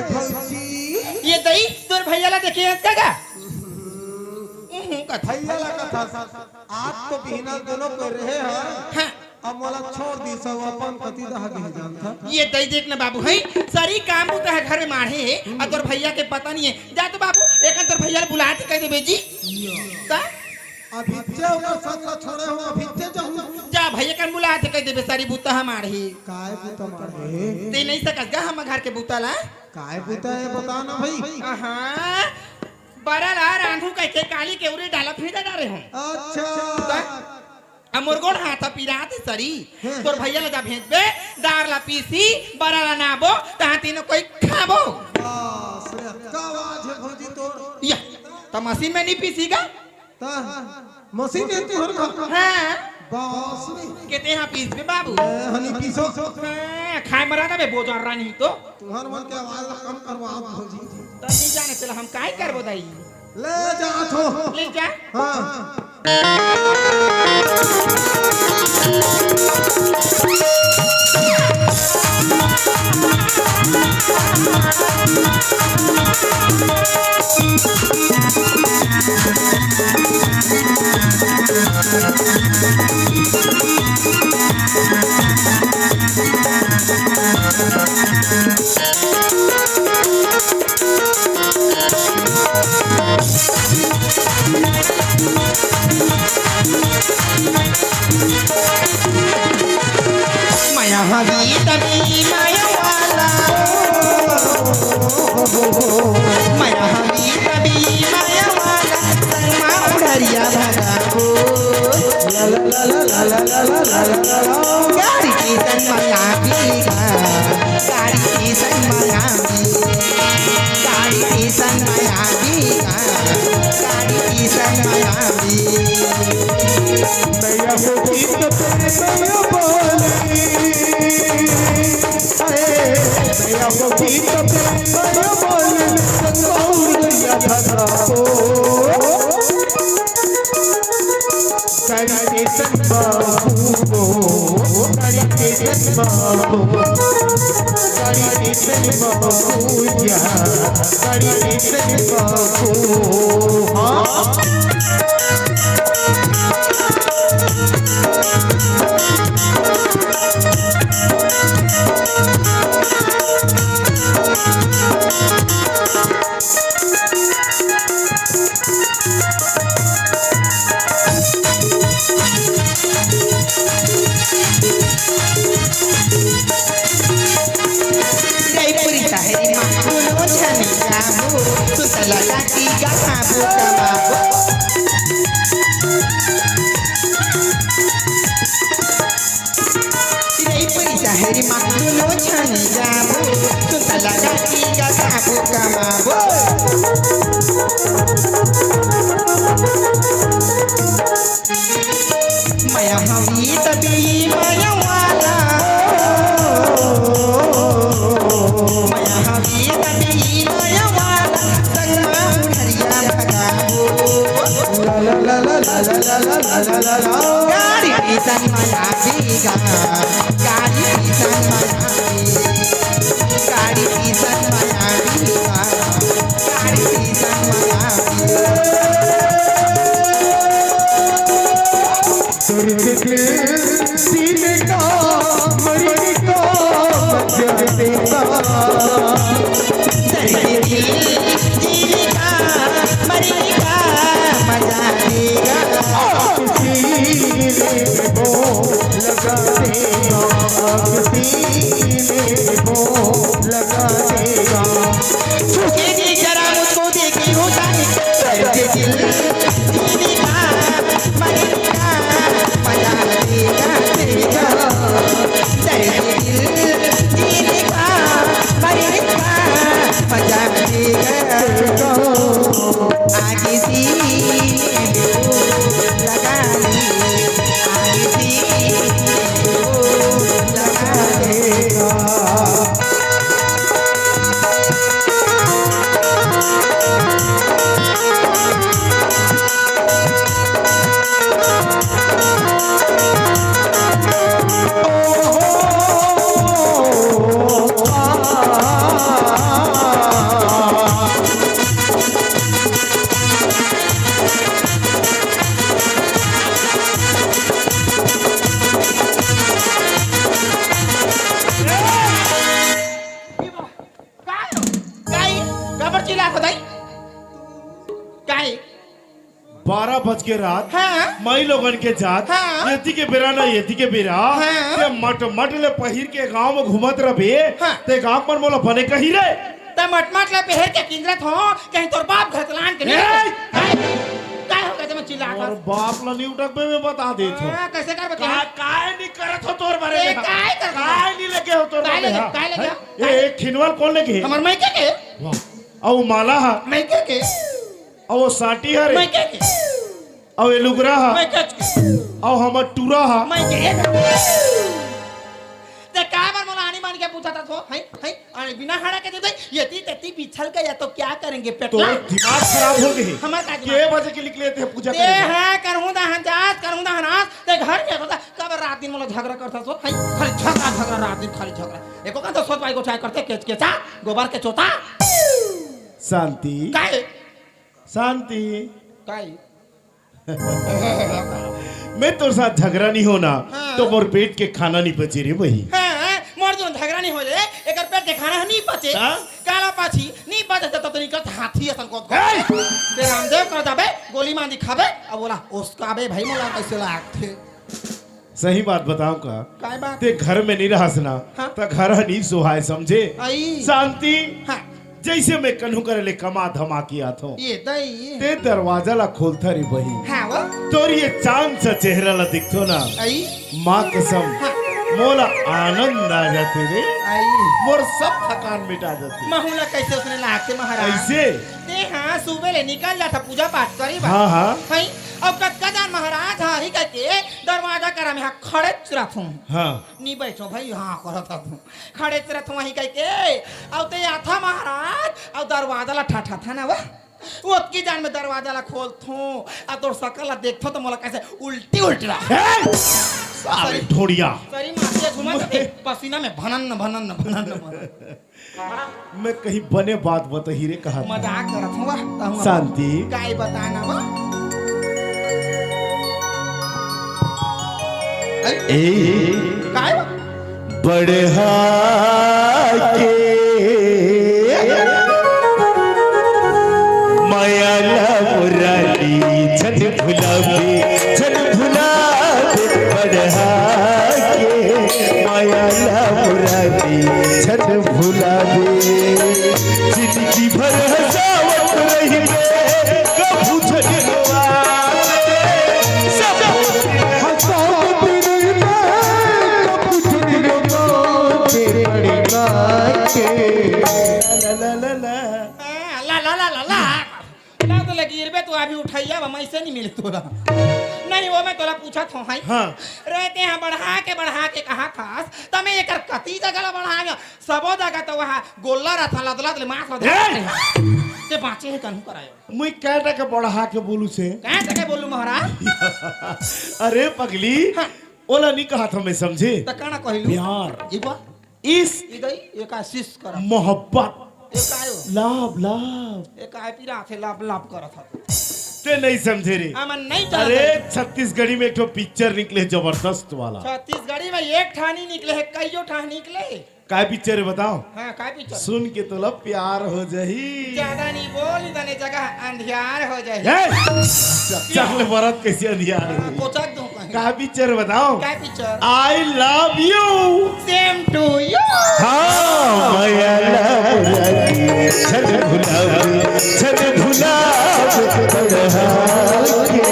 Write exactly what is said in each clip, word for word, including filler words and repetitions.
भौजी। ये दई, तोर भैया ला देखे हस का गा? उहूं कथा। भैया ला कथा। आज तो बिहना दोनों कोई रहे हैं। हाँ। अब मोला छोड़ दी, सब अपन कति दहा गे जानत हस। ये दई देख ना बाबू, है सरी काम बुता ह घर में माढ़े हे, अउ तोर भैया के पता नहीं है। जा तो बाबू, एक तोर भैया ला बुला के कह देबे जी। का? अभिच्चे ओकर साथ ला छोड़े हो, अभिच्चे जाहूं। जा भैया कन बुला के कह देबे, सरी बुता ह माढ़े। काय बुता माढ़े? ते नहीं सकस गा हम घर के बुता ला। काय बुता है बता ना भाई। अहा, बरा ला रांधू कह के काली के उरे डाला फेंदा डारे हो। अच्छा। अब मोर गोड़ हाथ पिरात हे सरी। हाँ। तोर भैया ला जा भेजबे, दार ला पीसी, बरा ला नाबो, तहां तीनों कोई खाबो। बास रे, का आवाज है भौजी तोर? या, त मशीन में नहीं पीसी गा? त मशीन में तू हर खा। हाँ। बास रे। के ते हां पीसबे बाबू? ए, हनी पीसो। हाँ, खाए मरा ना बे बोजार रानी तो। तुहर मन के आवाज ला कम करवा भौजी। त नहीं जाने चला हम काय करबो दाई? ले जा थो। ले जा। हाँ। मया हवी तभी मया वाला, मया हवी तभी मया वाला, संगमा उड़रिया भगा हो। गाड़ी की संग मया भी गा, गाड़ी की संग मया भी, गाड़ी की संग मया भी गा, गाड़ी की संग मया भी। मैया हो गीत पे मैया बोली, हाय, मैया हो गीत पे मैया बोली, संगौर मैया धरा हो। गाड़ी के संग बाबू, गाड़ी के संग बाबू, गाड़ी के संग बाबू, या, गाड़ी के संग बाबू, हाँ। जयपुरी शहरी मा दुनो झन जाबो, सुतला काकी गा खाबो कमाबो। जयपुरी शहरी मा दुनो झन जाबो, सुतला काकी गा खाबो कमाबो। मया हवी तभी मया वाला, मया हवी तभी मया वाला, संगमा उड़रिया भगाबो। गाड़ी की संग मया भी गा, गाड़ी की संग मया भी, गाड़ी की संग मया भी गा, गाड़ी की संग मया भी। दर्द के सीने का मरने का मजा देगा। दर्द के जीने का मरने का मजा देगा। आग सीने में वो लगा देगा, आग सीने में वो लगा देगा। छुके जी जरा मुझको देखे हो जाने, दर्द दिल जीने का मरने का मजा देगा, देगा। दर्द दिल जीने का मरने का मजा देगा। आगे सीने में वो लगा ले, आगे सीने में वो लगा लेगा। बज के रात, हाँ। माई लोगन के जात, हाँ। एती के बेरा ना, एती के बेरा, हाँ। ते मट मट ले पहिर के गांव में घूमत रबे, हाँ। ते गांव मन मोला बने कही रे। ते मट मट ले पहिर के किंजरत हो, कहीं तोर बाप घर चलान के नहीं। ए! काय, काय हो गया ते मैं चिल्लात और हस? बाप ला नहीं उठक बे, मैं बता देत हो। हाँ, कैसे कर बता? काय, काय नहीं करत हो तोर बारे ते में? काय कर? काय नहीं लगे हो तोर काय बारे लगे? हाँ? काय लगे? हैं? ए, एक खिनवाल कौन लगे? हमर मायके के। वाह। अउ माला हा? मायके के। अउ वो साटी हा रे? मायके के। अउ ये लुगरा हा? मायके के। अउ हमर टूरा हा? मायके के। ते काय बार मोला आनी मान के पूछा था तो? हैं? हैं? अरे बिना हाड़ा के दे दे, ये ती ते ती बिछल के या तो क्या करेंगे, पेटला? तोर दिमाग खराब हो गई। हमर का दिमाग? के बजे के निकले थे पूजा ते करे? हाँ, करहूँ दहन जात, करहूँ दहन आस, ते घर में होता, कब रात दिन मोला झगड़ा करता सो, हैं? खाली झगड़ा, झगड़ा, रात दिन खाली झगड़ा। एको का तो सोच भाई को चाय करते, केच केचा, गोबर के चोता। शांति। काय? शांति। काय? मैं तोर साथ झगड़ा नहीं होना, हाँ। तो मोर पेट के खाना नहीं बचे रे भाई। हाँ, हाँ, मोर जोन झगड़ा नहीं हो जाए, एकर पेट के खाना नहीं पचे। हाँ? काला पाछी, नहीं पचे तो तनी कत हाथी असन को। ए! ते रामदेव कर जाबे, गोली मांदी खाबे, अब बोला, उसका बे भाई मोला कैसे लागथे? सही बात बताऊं का? काय बात? ते घर में नहीं रहस ना, हाँ। त घर ह नहीं सुहाय, समझे? आई। शांति। हाँ। जैसे मैं कन्हू करे ले कमा धमा के आथो। ये दई। ते दरवाजा ला खोलथा रे बही। हाँ वो। तोर ये चांद सा चेहरा ला दिखथो ना। आई। माँ कसम। हाँ। मोला आनंद आ जाथे रे। आई। मोर सब थकान मिटा जाथे। महूला कैसे उसने लागथे महाराज? ऐसे? ते हाँ, सुबह ले निकल जाथा पूजा पाठ करी बा। हाँ, हाँ। हैं? अब कतका जान महाराज हाँ ही करके दरवाजा करा में हाँ खड़े रथूं। हाँ। नी बैठो भाई, हाँ करत हूँ। खड़े रथूं वहीं कह के, अउ ते आथा महाराज, अउ दरवाजा ला ठठाथा ना वो। ओतकी जान में दरवाजा ला खोलथूं, अउ तोर सकल ला देखथूं तो मोला कैसे उल्टी उल्टी ला। ए! साले सरी, ढोड़िया। सरी मासिया घुमा के पसीना में भनन भनन भनन भनन। मैं कहीं बने बात बताही रे कहा। मजाक करत हूँ, वाह, कहूँ शांति। काय बताना बा? ए। काय बा? बढ़ा के माया ला मुरारी झन भुलावे, झन भुलावे, बढ़ा के माया ला मुरारी झन भुलावे। जिंदगी भर हंसावत रहिबे, कभू झन रोआवे। सब हंसावत रहिबे, कभू झन रोआवे, बढ़ा के। ला, ला, ला, ला, ला। ना तो लगी गिरबे तो अभी उठाइया बा, मैं से नहीं मिले तोला। नहीं वो मैं तोला पूछा था, हाय। हाँ। रहते हैं बढ़ा के, बढ़ा के कहा था, तमे एकर कती जगह ला बढ़ा गया, सबो जगह तो वहाँ गोल्ला रहता, लदला ले मास ए! ते बाँचे है कन्हू करायो। मुई कैटा के बढ़ा के बोलू से। कैसे के बोलू महाराज? अरे पगली, हाँ। ओला नहीं कहा था मैं समझे। त काना कहलू? प्यार। ई बा? इश्क, इदई, एका शिश करत। मोहब्बत, एकायो। Love, love। एकाय पीरा थे लाप लाप करत हत। ते नहीं समझे रे। हमन नहीं जानत। अरे, छत्तीसगढ़ी में एक ठो पिक्चर निकले जबरदस्त वाला। छत्तीसगढ़ी में एक ठानी निकले है, कईयो ठान निकले। काय पिक्चर है बताओ? हाँ, काय पिक्चर? सुन के तोला प्यार हो जाही। ज्यादा नहीं बोल, इतने जगह अंधियार हो जाही। ए! च-, चल बरत कैसे अंधियार हो हाँ, जाही? कोचक दूं कहीं। का पिक्चर बताओ? का picture? I love you। Same to you। हाँ, माया ला मुरारी, छन भुलावे, छन भुलावे, बढ़ा के।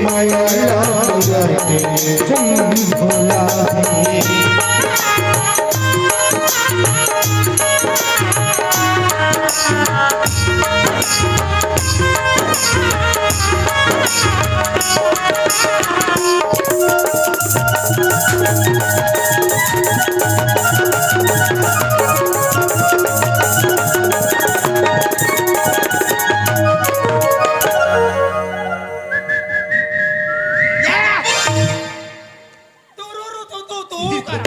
माया ला मुरारी, छन भुलावे। तुरुरु तू, तू, तू कर।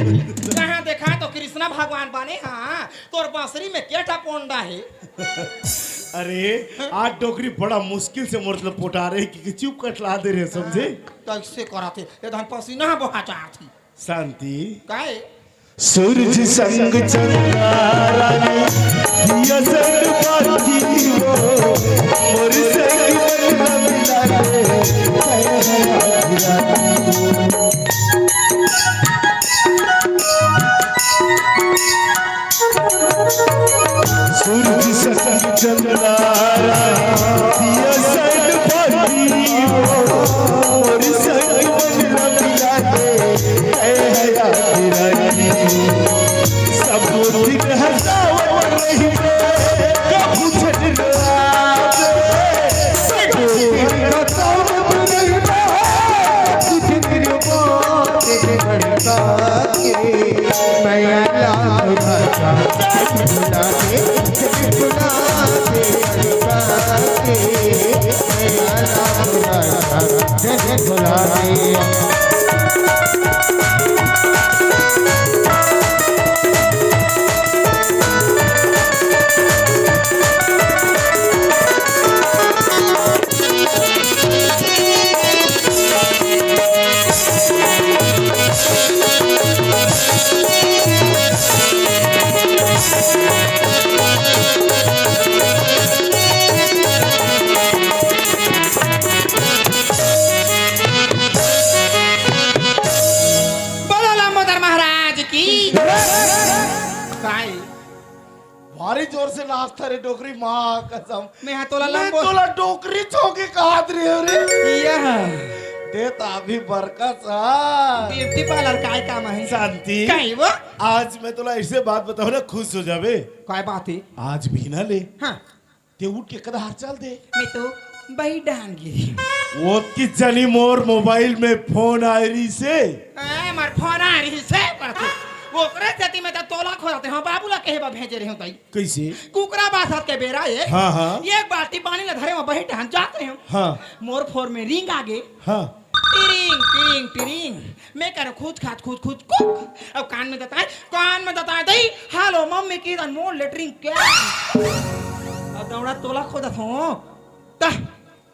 कहाँ देखा तो कृष्णा भगवान बने, हाँ, तोर बांसुरी में केटा पोंडा है। अरे, आज डोकरी बड़ा मुश्किल से मोर मतलब पोटा रहे कि, कि चुप कटला दे रहे, समझे? तो ऐसे करा थे, ये धन पसीना बहा चाहत थी। शांति। काय? सूरज संग चंदा रानी, दिया संग बाती हो, मोर संग मन सूरज संग चंद्रारा, दिया संग बत्ती हो, मोर संग मंगला मिला दे, ऐ हया की रानी। सब दिन हंसावत रहिबे, कभू झगड़ा दे, सब दिन हंसावत रहिबे, कुछ दिन बात भड़का के, मैं लाल राजा भुला दे, भुला दे, भुला दे, भुला दे। बोलो लंबोदर महाराज की। काई? भारी जोर से नाचत रे डोकरी, माँ कसम। मैं हा तोला मैं लंबो- तोला डोकरी छोके कहत रहे हो रे। यह। ते त अभी बरका सा। ब्यूटी पार्लर काय काम है? शांति। काई वो? आज मैं तोला ऐसे बात बताऊँ ना, खुश हो जाबे। काय बात है? आज भी ना ले। हाँ। ते उठ के कदार चल दे। मैं तो बही डांग गे। वो किचनी मोर मोबाइल में फोन आय रहिसे। ए, मोर फोन आय रहिसे, बात। ओकरे सेती मैं तो तोला खोजत हँव, बाबू ला कहे बर भेजे रहेंव तई। कइसे? कुकरा बासत के बेरा ए। हाँ, हाँ। एक बाल्टी पानी ला धरे म बही डांग जात रहेंव। हाँ। मोर फोन में रिंग आ गे। हाँ। टिरिंग, टिरिंग, टिरिंग। मैं करो खुच खाच, खुच खुच कुक। अब कान में दताए, कान में दताए दई। हेलो मम्मी, किधर मोर लेटरिन के? अब दौड़ा तोला खोजत हँव। ता।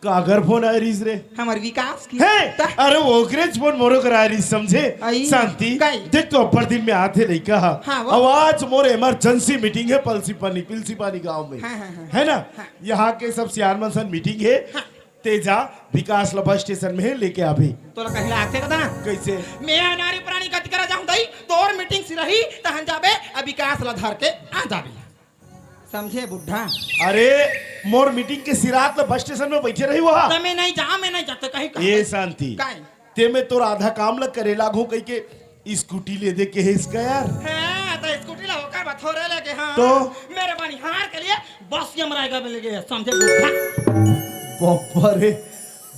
काकर फोन आय रहिस रे? हमर विकास के। हे! ता। अरे ओकरेच फोन मोरो करा आय रहिस, समझे? आई। शांति, काई? देख तो अब्बड़ दिन में आत हे लइका हा। हाँ, वो। अब आज मोर इमरजेंसी मीटिंग हे पलसी पानी, पिलसी पानी गाँव में। हाँ, हाँ, हाँ। है ना? हाँ। यहाँ के सब सियान मन सन मीटिंग हे। हाँ। ते जा, विकास ला बस स्टेशन में लेके आबे। तोला कहीं लागथे का दान? कइसे? मैं नारी प्राणी गति करा जाहूँ दई, तोर मीटिंग सिरही, तहन जाबे, अब विकास ला धर के आ जाबे। समझे बुढ़ा? अरे, मोर मीटिंग के सिरात ला बस स्टेशन में बइठे रही वहाँ। त मैं नइ जाँव, मैं नइ जाँव, त कहीं ए शांति, काई? ते में तोर आधा काम ला करे लागहूँ कहि के स्कूटी ले दे के हे इसका यार। हाँ, त स्कूटी ला ओकर बर थोरे लेगे हँव। तो? मेरे बनिहार के लिए बस यमरायगढ़ में लेगे हँव, समझे बुढ़ा? बाबा रे,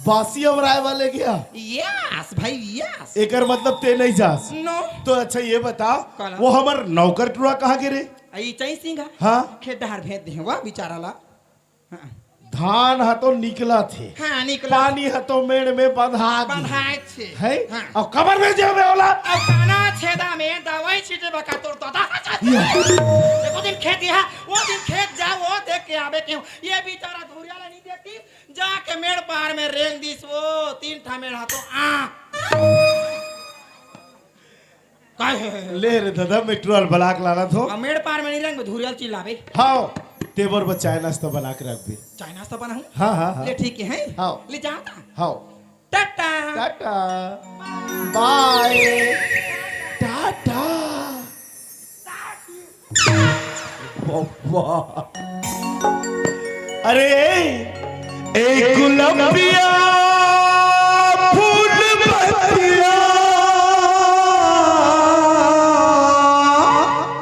बासी अमराय वाले गया? यस भाई, यस। एकर मतलब ते नइ जास? नो। तो अच्छा ये बता, काला? वो हमर नौकर टुरा कहाँ गे रे? अई चई सिंह। हाँ? खेत डहर भेज दे हँव, वो बेचारा ला। हाँ। धान ह तो निकलत हे। हाँ, निकलत। पानी ह तो मेड़ में बंधा दे। बंधाए छे। है? हाँ। अब कबर में जेबे ओला? अब काना छेदा में दवाई छीटे बका तोर तो दा। या। एको दिन खेत गया, वो दिन खेत जा, वो देख के आबे के। ये बेचारा धुरिया ला नइ देखतिस, जाके मेड़ पार में रेंग दिस वो, तीन ठा मेड़ ह तो आ। काय हे? ले रे दादा, मैं टुरा ल बलाक लानत हँव। आ, मेड़ पार में नइ रेंग, धुरिया ल चिल्लाबे। हाँ, तेबर बर चाय नाश्ता बना के रखबे। चाय नाश्ता बनाहूँ? हाँ, हाँ, हाँ। ले ठीक हे, हैं? हाँ। ले जाता। हाँ। टाटा। टाटा। बाय। टाटा। बाबा। अरे, ए गुलबिया।